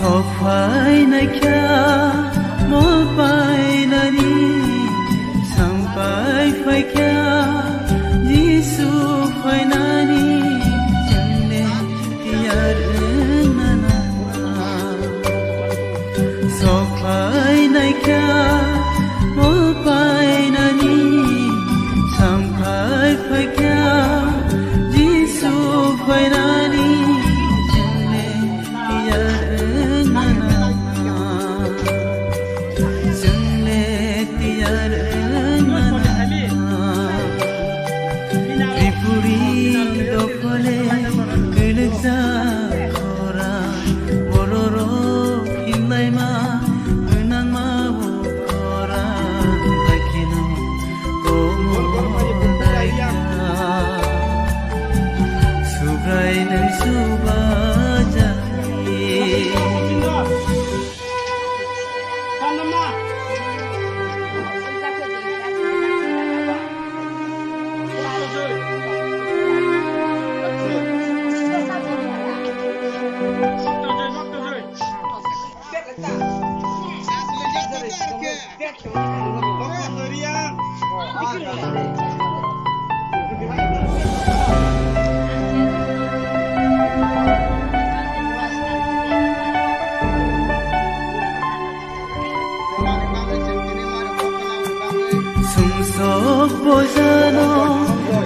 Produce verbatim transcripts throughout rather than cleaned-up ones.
Sok phainai kha, mol painani, sampai phai kha, Jisu phainani, chwngle tiyar wngnana. Sok phainai kha, mol painani, sampai phai kha, Jisu phainani, chwngle tiyar wngnana, chwngle tiyar wngnana. Tripuri dophole kwlwkjak khorang, bororok hinlaima gwnangma bo khorang, haikhe no Subrai nang subajani. Sumsok bojano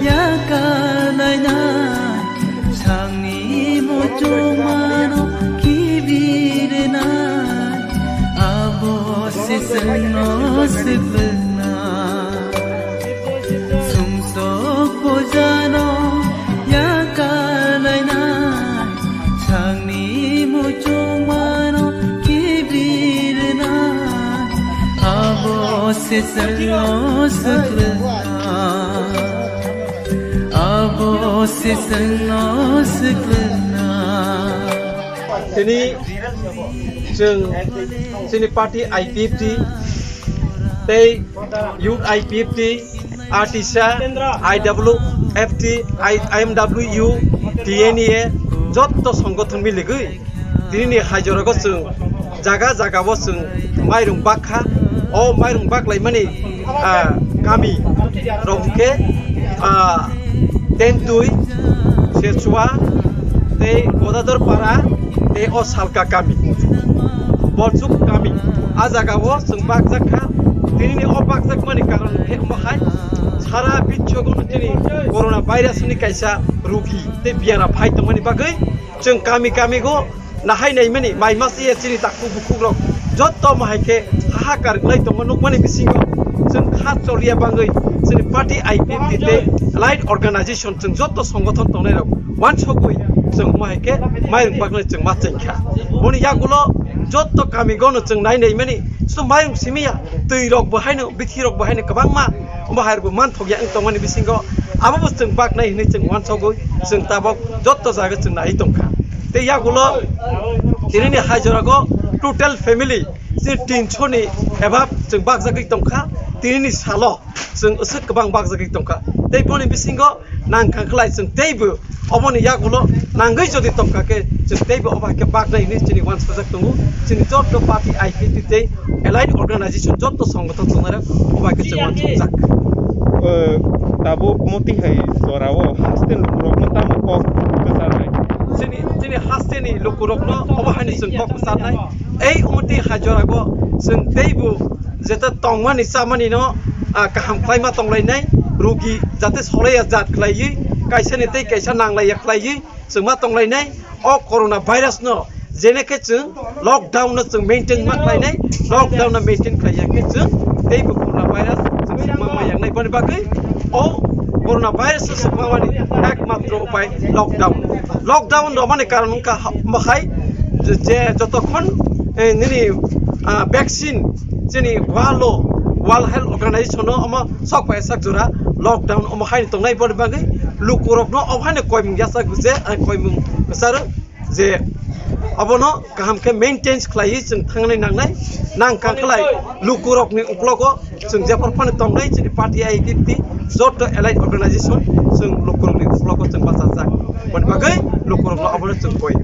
yakalainai, sangni muchungmano kibirinai, abo se chwngno swpwknai. Sumsok bojano yakalainai, sangni muchungmano kibirinai, abo se chwngno swpwknai, abo se chwngno swpwknai. Tini chwng chini party I P F T tei Youth I P F T, Artisa, I W F T, I, I M W U, T N A, jotto songothon miligwi tinini haijorago chwng jaga jagao chwng mairung bakha. O mairung baklaimani, ah, kami rok hwnkhe, ah, Tentui, Sechua, tei Godador Para, tei o Salka kami, Bolchuk kami. A jagao chwng bakjak kha. Tinini o bakjakmani karon khe omo hai, sara biswogwno chini corona virus ni kaisa rugi tei biyara phai tongmani bagwi chwng kami kami go nahai naimani, mai masiya chini takhuk bukhuk rok jotto omo hai khe hahakar wngwi tongo nukmani bisingo. Chwng kha choliya bangwi chini party I P F T tei allied organization chwng jotto songothon tongnai rok wansugwi chwng omo hai khe mairung baknai chwng ma chengkha. Boni yagulo jotto kami gono chwng nai naimani, sudu mayung simiya, twi rok bo haino, bithi rok bo haino kwbangma, omo hai rok bo manthokya wng tongmani bisingo, abo bo chwng baknai hinwi chwng wansogwi, chwng tabok jotto jaga chwng nai tongkha. Tei yagulo tinini haijorago total family chini tinsho ni above chwng bakjagwi tongkha, tinini salo chwng aswk kwbang bakjagwi tongkha. Tei boni bisingo nang kha khlai chwng teibo oboni yagulo nangwi jodi tongkha khe chwng teibo obo hai khe baknai hinwi chini wansajak tongo. Chini jotto party I P T tei allied organization jotto songothon tongnai rok obo hai khe chwng wansajak. Eh, tabuk moti hai jorao haste lukurokno tamo kok kwcharnai? Chini, chini hasteni lukurokno obo haino chwng kok kwcharnai. Ei umoti hai jorago chwng teibo jeta tongmani chamani no, ah, kaham khlaima tonglainai, rugi jate solaiya jat khlaiwi, kaisa ni tei kaisa nanglaiya khlaiwi chwng ma tonglainai. O corona virus no jene khe chwng lockdown no chwng maintain ma khlainai, lockdown no maintain khlaiya khe chwng teibo corona virus chwng sima ma yangnai. Boni bagwi o corona virus no sima mani ekmatro upai lockdown. Lockdown romani karon wngkha ha-, bahai je, je jotokhon, eh, nini, ah, vaccine chini world o, World Health Organization no omo sok pai sak jora lockdown omo haino tongnai. Boni bagwi lukurokno obo haino koimung yachak je, ah, koimung kwcharo je obono kaham khe maintain khlaiwi chwng thangnai nangnai. Nang kha khlai lukurokni uklogo chwng jephar phano tongnai chini party I P F T jotto allied organization chwng lukurokni uklogo chwng bachajak. Boni bagwi lukurokno obono chwng koi.